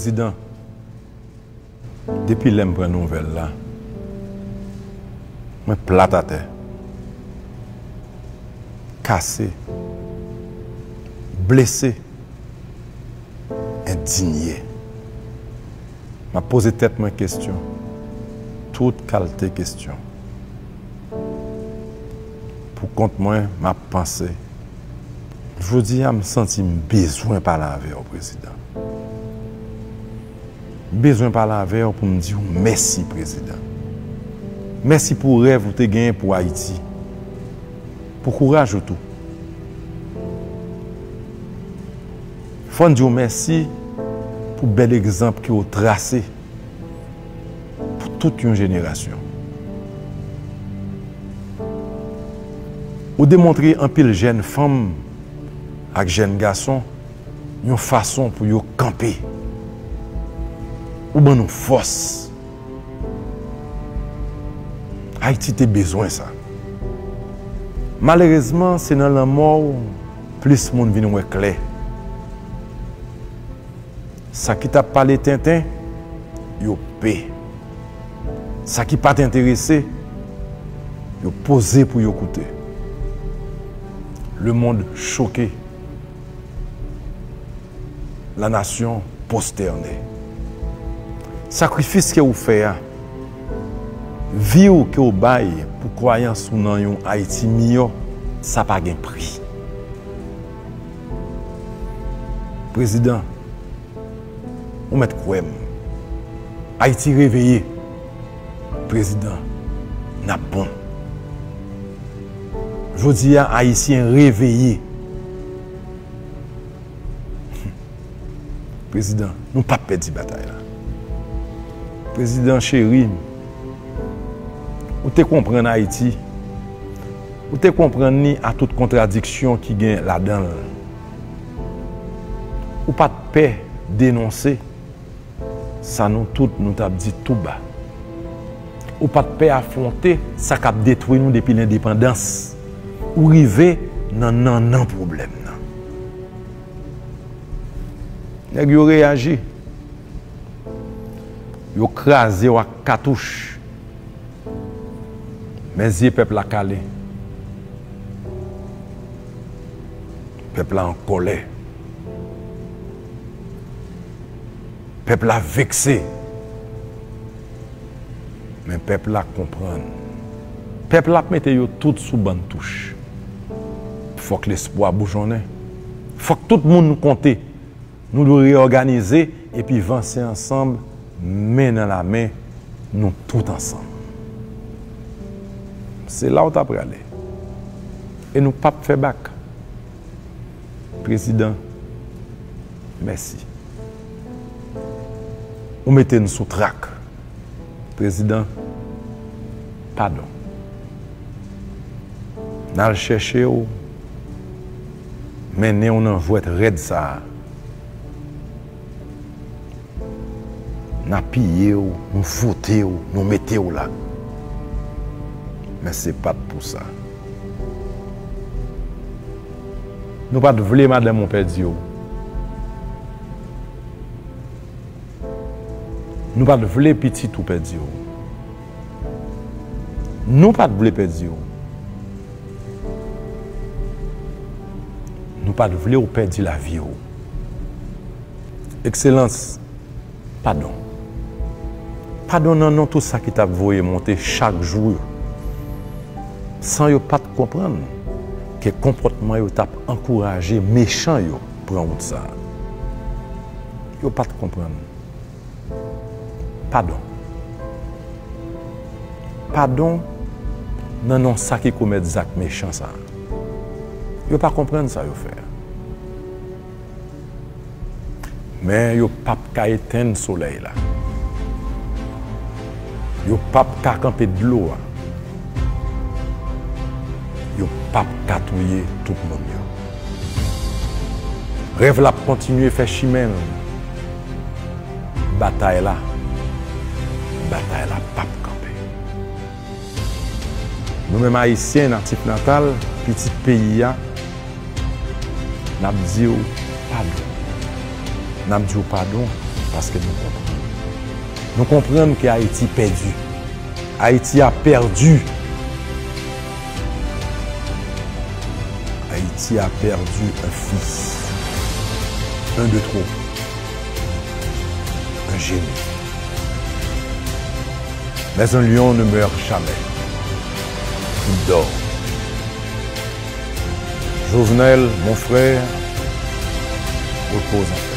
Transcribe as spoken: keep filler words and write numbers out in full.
Prezidan, depi lè m pran nouvèl la, mwen plat atè, kase, blese, endinye. M ap poze tèt mwen kesyon, tout kalte kesyon. Pou kont mwen, m ap panse. Jodi a, m santi m bezwen pale avè w, Prezidan. M bezwen pale avè w pou m di w mèsi, Prezidan. Mèsi pou rèv ou te genyen pou Ayiti. Pou kouraj ou tou. Fò n di w mèsi pou bèl egzanp ke w trase pou tout yon jenerasyon. Ou demontre anpil jèn fanm ak jèn gason yon fason pou yo kanpe. Ou ban nou fòs. Ayiti te bezwen sa. Malerezman, se nan lanmò w plis moun vin wè klè. Sa ki t ap pale tenten, yo pe. Sa ki pa t enterese, yo poze pou yo koute. Le monde choqué. La nation prosternée. Sakrifis ke ou fè a, vi w ke w bay pou kwayans ou nan yon Ayiti miyò, sa pa gen pri. Prezidan, ou mèt kwè m. Ayiti reveye. Prezidan, n ap bon. Jodi a, Ayisyen reveye. Prezidan, nou p ap pèdi batay la. Prezidan cheri, ou te konprann Ayiti. Ou te konprann li a tout kontradiksyon ki gen ladan l. Ou pa t pè denonse sa nou tout nou t ap di tou ba. Ou pa t pè afwonte sa k ap detwi nou depi lendepandans. Ou rive nan nannan pwoblèm nan. Nèg yo reyaji. Yo kraze w ak katouch. Men zye pèp la kale. Pèp la an kòlè. Pèp la vekse. Men pèp la konprann. Pèp la ap mete yo tout sou bann touch. Fòk lespwa boujonnen. Fòk tout moun konte. Nou dwe reyòganize epi vanse ansanm, men nan lamen, nou tout ansanm. Se la w ta prale. E nou p ap fè bak. Prezidan, mèsi. Ou mete n sou trak. Prezidan, padon. N al chèche w, mennen w nan jwèt rèd sa a. N apiye w, nou vote w, nou mete w la. Men se pa t pou sa. Nou pa t vle madanm ou pèdi w. Nou pa t vle pitit ou pèdi w. Nou pa t vle pèdi w. Nou pa t vle w pèdi lavi w. Ekselans, padon. Padon nan non tout sa ki t ap voye monte chak jou yo. San yo pa t konprann ke konpòtman yo t ap ankouraje mechan yo pran wout sa a. Yo pa t konprann. Padon. Padon nan non sa ki komèt zak mechan sa a. Yo pa konprann sa yo fè a. Men yo p ap ka etenn solèy la. Yo p ap ka kanpe dlo a. Yo p ap ka touye tout moun yo. Rèv la ap kontinye fè chimen l. Batay la, batay la p ap kanpe. Nou menm Ayisyen natif natal, pitit peyi a, n ap di w padon. N ap di w padon Paske nou konprann. Nou konprann ke Ayiti pèdi. Ayiti a pèdi. Ayiti a pèdi un fils. Un de trop. Un génie. Mais un lion ne meurt jamais. Il dort. Jovenel, mon frère, repose en paix.